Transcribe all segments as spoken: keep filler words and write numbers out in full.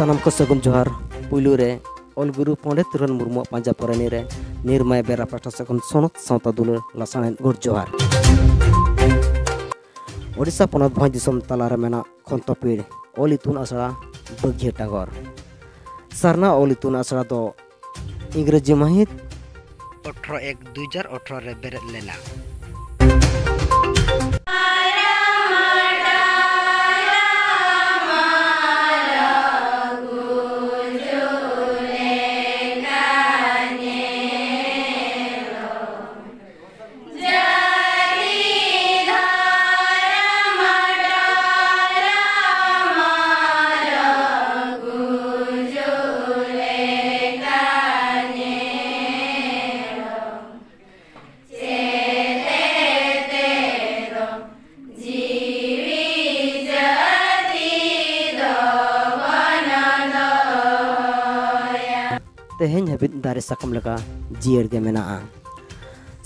ᱥᱟᱱᱟᱢ ᱠᱚ ᱥᱟᱹᱜᱩᱱ ᱡᱚᱦᱟᱨ᱾ ᱯᱩᱭᱞᱩ ᱨᱮ ᱚᱞ ᱜᱩᱨᱩ ᱯᱚᱸᱰᱮᱛ ᱨᱚᱜᱷᱩᱱᱟᱛᱷ ᱢᱩᱨᱢᱩᱣᱟᱜ ᱯᱟᱸᱡᱟ ᱯᱚᱨᱟᱭᱱᱤ ᱨᱮ ᱱᱤᱨᱢᱟᱭ ᱵᱮᱨᱟ ᱯᱟᱦᱴᱟ ᱥᱮᱫ ᱠᱷᱚᱱ ᱥᱚᱱᱚᱛ ᱥᱟᱶᱛᱟ ᱫᱩᱞᱟᱹᱲ ᱞᱟᱥᱟᱲᱦᱮᱫ ᱜᱚᱰ ᱡᱚᱦᱟᱨ᱾ ᱳᱰᱤᱥᱟ ᱯᱚᱱᱚᱛ ᱵᱷᱚᱸᱡᱽ ᱫᱤᱥᱚᱢ ᱛᱟᱞᱟᱨᱮ ᱢᱮᱱᱟᱜ ᱠᱷᱚᱱᱛᱚᱯᱤᱲ ᱚᱞ ᱤᱛᱩᱱ ᱟᱥᱲᱟ ᱵᱟᱹᱜᱷᱤᱭᱟᱹ ᱰᱟᱸᱜᱚᱨ᱾ ᱥᱟᱨᱱᱟ ᱚᱞ ᱤᱛᱩᱱ ᱟᱥᱲᱟ ᱫᱚ ᱤᱝᱨᱮᱡᱤ ᱢᱟᱹᱦᱤᱛ ᱟᱴᱷᱨᱚ ᱮᱠ ᱫᱩ ᱦᱟᱡᱟᱨ ᱟᱴᱷᱨᱚ ᱨᱮ ᱵᱮᱨᱮᱫ ᱞᱮᱱᱟ᱾ ᱛᱮᱦᱮᱧ ᱦᱟᱹᱵᱤᱡ ᱫᱟᱨᱮ ᱥᱟᱠᱟᱢ ᱞᱮᱠᱟ ᱡᱤᱭᱟᱹᱲ ᱜᱮ ᱢᱮᱱᱟᱜᱼᱟ᱾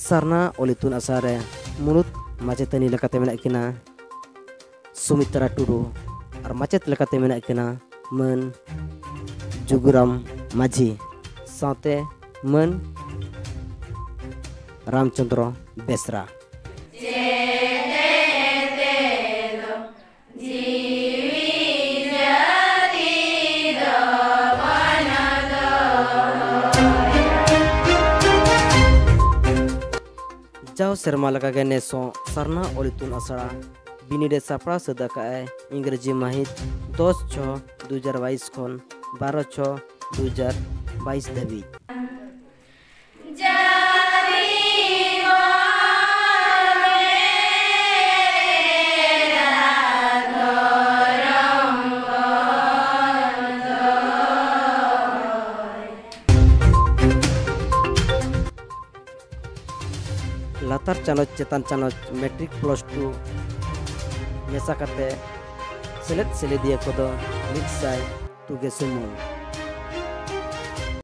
ᱥᱟᱨᱱᱟ ᱚᱞ ᱤᱛᱩᱱ ᱟᱥᱲᱟ ᱨᱮ ᱢᱩᱬᱩᱛ ᱢᱟᱪᱮᱛᱟᱹᱱᱤ ᱞᱮᱠᱟᱛᱮ ᱢᱮᱱᱟᱜ ᱠᱤᱱᱟ ᱥᱩᱢᱤᱛᱨᱟ ᱴᱩᱰᱩ ᱟᱨ ᱢᱟᱪᱮᱛ ᱞᱮᱠᱟᱛᱮ ᱢᱮᱱᱟᱜ ᱠᱤᱱᱟ ᱢᱟᱹᱱ ᱡᱩᱜᱩᱨᱟᱢ ᱢᱟᱹᱡᱷᱤ ᱥᱟᱶᱛᱮ ᱢᱟᱹᱱ ᱨᱟᱢᱪᱚᱸᱫᱽᱨᱚ ᱵᱮᱥᱨᱟ᱾ ᱡᱟᱣ ᱥᱮᱨᱢᱟ ᱞᱮᱠᱟᱜᱮ ᱱᱮᱥ ᱦᱚᱸ ᱥᱟᱨᱱᱟ ᱚᱞ ᱤᱛᱩᱱ ᱟᱥᱲᱟ ᱵᱤᱱᱤᱰ ᱮ ᱥᱟᱯᱲᱟᱣ ᱥᱟᱹᱛ ᱟᱠᱟᱫᱼᱟᱭ ᱤᱝᱨᱮᱡᱤ ᱢᱟᱹᱦᱤᱛ ᱫᱚᱥ ᱪᱷᱚ ᱫᱩ ᱦᱟᱡᱟᱨ ᱵᱟᱭᱤᱥ ᱠᱷᱚᱱ ᱵᱟᱨᱚ ᱪᱷᱚ ᱫᱩ ᱦᱟᱡᱟᱨ ᱵᱟᱭᱤᱥ ᱫᱷᱟᱹᱵᱤᱡ᱾ ᱞᱟᱛᱟᱨ ᱪᱟᱱᱚᱪ ᱪᱮᱛᱟᱱ ᱪᱟᱱᱚᱪ ᱢᱮᱴᱨᱤᱠ ᱯᱞᱟᱥ ᱴᱩ ᱢᱮᱥᱟ ᱠᱟᱛᱮ ᱥᱮᱞᱮᱫ ᱥᱮᱞᱮᱫᱤᱭᱟᱹ ᱠᱚᱫᱚ ᱢᱤᱫ ᱥᱟᱭ ᱛᱩᱜᱮ ᱥᱩᱢᱩᱝ᱾